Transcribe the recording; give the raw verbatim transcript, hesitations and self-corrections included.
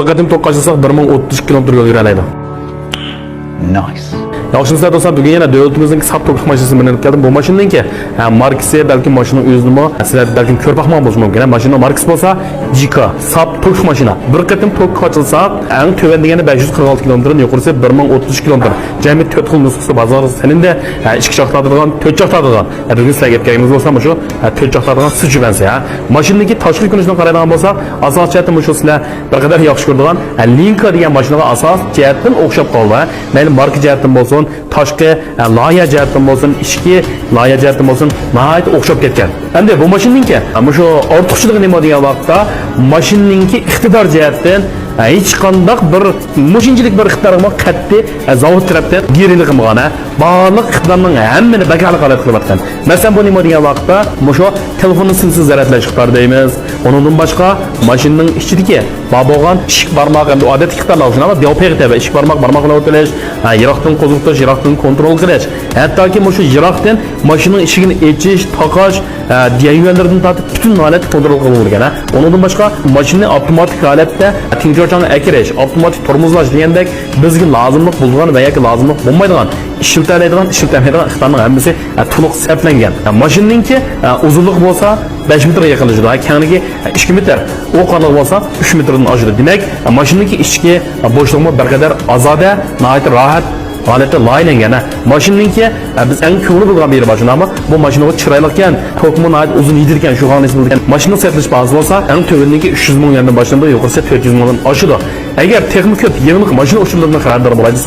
قېتىم توك قاچىلىساق، بىر مىڭ ئوتتۇز ئىككى كىلومېتىر يول يۈرەلەيدۇ. نايس. ياخشى، سىلەر دوستلار، بۈگۈن يەنە دۆلىتىمىزنىڭ ساپ توك ماشىنىسىنى بىلەن كەلدىم. بۇ ماشىنىنىڭكى، ھە، ماركىسى، بەلكىم ماشىنىنىڭ ئۆزىنىمۇ سىلەر بەلكىم كۆرۈپ باقمىغان بولۇشى مۇمكىن. ھە، ماشىنىنىڭ ماركىسى بولسا جىكا، ساپ توك ماشىنا. بىر قېتىم توك قاچىلىساق، ئەڭ تۆۋەن دېگەندە بەش يۈز قىرىق ئالتە كىلومېتىردىن، يۇقىرىسى بىر مىڭ ئوتتۇز ئىككى كىلومېتىر. جەمئىي تۆت خىل نۇسخىسى بازارغا سېلىندى. ھە، ئىككى چاق تارتىدىغان، تۆت چاق تارتىدىغان. ھە، بۈگۈن سىلەرگە يەتكەنىمىز بولسا مۇشۇ، ھە، تۆت چاق تارتىدىغان سىچۈەنسى، ھە. ماشىنىنىڭكى تاشقى كۆرۈنۈشىنى قارايدىغان بولساق، ئاساسىي جەھەتتىن مۇشۇ سىلەر بىر قەدەر ياخشى كۆرىدىغان، ھە، لىنكا دېگەن ماشىنىغا ئاساسىي جەھەتتىن ئوخشاپ قالدى، ھە. مەيلى ماركا جەھەتتىن بولسۇن، تاشقى، ھە، لايىھە جەھەتتىن بولسۇن، ئىچكى لايىھە جەھەتتىن بولسۇن، ناھايىتى ئوخشاپ كەتكەن. ئەمدى بۇ ماشىنىنىڭكى، ھە، مۇشۇ ئارتۇقچىلىقى نېمە دېگەن ۋاقىتتا، ماشىنىنىڭكى ئىقتىدار جەھەتتىن، ھە، ھېچقانداق بىر مۇشۇنچىلىك بىر ئىقتىدارغىمۇ قەتئىي، ھە، زاۋۇت تەرەپتىن گېرىلىك قىلمىغان، ھە. بارلىق ئىقتىدارنىڭ ھەممىنى بىكارلىق ھالەتكە قىلىۋەتكەن. مەسىلەن، بۇ نېمە دېگەن ۋاقىتتا، مۇشۇ تېلېفوننى سىمسىز زەرەتلەش ئىقتىدارى دەيمىز. ئۇنىڭدىن باشقا، ماشىنىنىڭ ئىچىدىكى بار بولغان ئىشىك بارماق، ئەمدى ئادەتتىكى ئىقتىدارلار ئوخشىمايدۇ، دېۋال پېقى تەۋە ئىشىك بارماق، بارماق بىلەن ئۆتۈلۈش، ھە، يىراقتىن قوزغىتىش، يىراقتىن كونترول قىلىش، ھەتتاكى مۇشۇ يىراقتىن ماشىنىنىڭ ئىشىكىنى ئېچىش، تاقاش، ھە، دېگەن يۈەنلىرىدىن تارتىپ پۈتۈن ھالەتتە كونترول قىلىدىغان. ھە، ئۇنىڭدىن باشقا، ماشىنىنى ئاپتوماتىك ھالەتتە تىڭ چوڭچاڭ ئەكىرىش، ئاپتوماتىك تورمۇزلاش دېگەندەك بىزگە لازىملىق بولىدىغان ۋە ياكى لازىملىق بولمايدىغان، ئىشلىتەلەيدىغان، ئىشلىتەلمەيدىغان ئىقتىدارنىڭ ھەممىسى، ھە، تولۇق سەپلەنگەن. ھە، ماشىنىنىڭكى، ھە، ئۇزۇنلۇقى بولسا بەش مېتىرغا يېقىنلىشىدۇ. ھە، كەڭلىكى، ھە، ئىككى مېتىر. ئۇ قانلىق بولسا ئۈچ مېتىردىن ئاشىدۇ. دېمەك، ھە، ماشىنىنىڭكى ئىچكى، ھە، بوشلۇقىمۇ بىر قەدەر ئازادە، ناھايىتى راھەت ھالەتتە لايىھەلەنگەن. ھە، ماشىنىنىڭكى، ھە، بىز ئەڭ كۆڭۈل بۆلىدىغان بىر يېرى بار شۇنداقمۇ؟ بۇ ماشىنىغۇ چىرايلىقكەن، توكمۇ ناھايىتى ئۇزۇن يېتىدىكەن، شۇ خاڭلىسى بولىدىكەن. ماشىنىنىڭ سېتىلىش باھاسى بولسا ئەڭ تۆۋەنلىكى ئۈچ يۈز مىڭ يۈەندىن باشلىنىدۇ، يۇقىرىسى تۆت يۈز مىڭدىن ئاشىدۇ. ئەگەر تېخىمۇ كۆپ يېڭىلىق ماشىنا ئۇچۇرلىرىدىن خەۋەردار بولاي دېسىڭىز،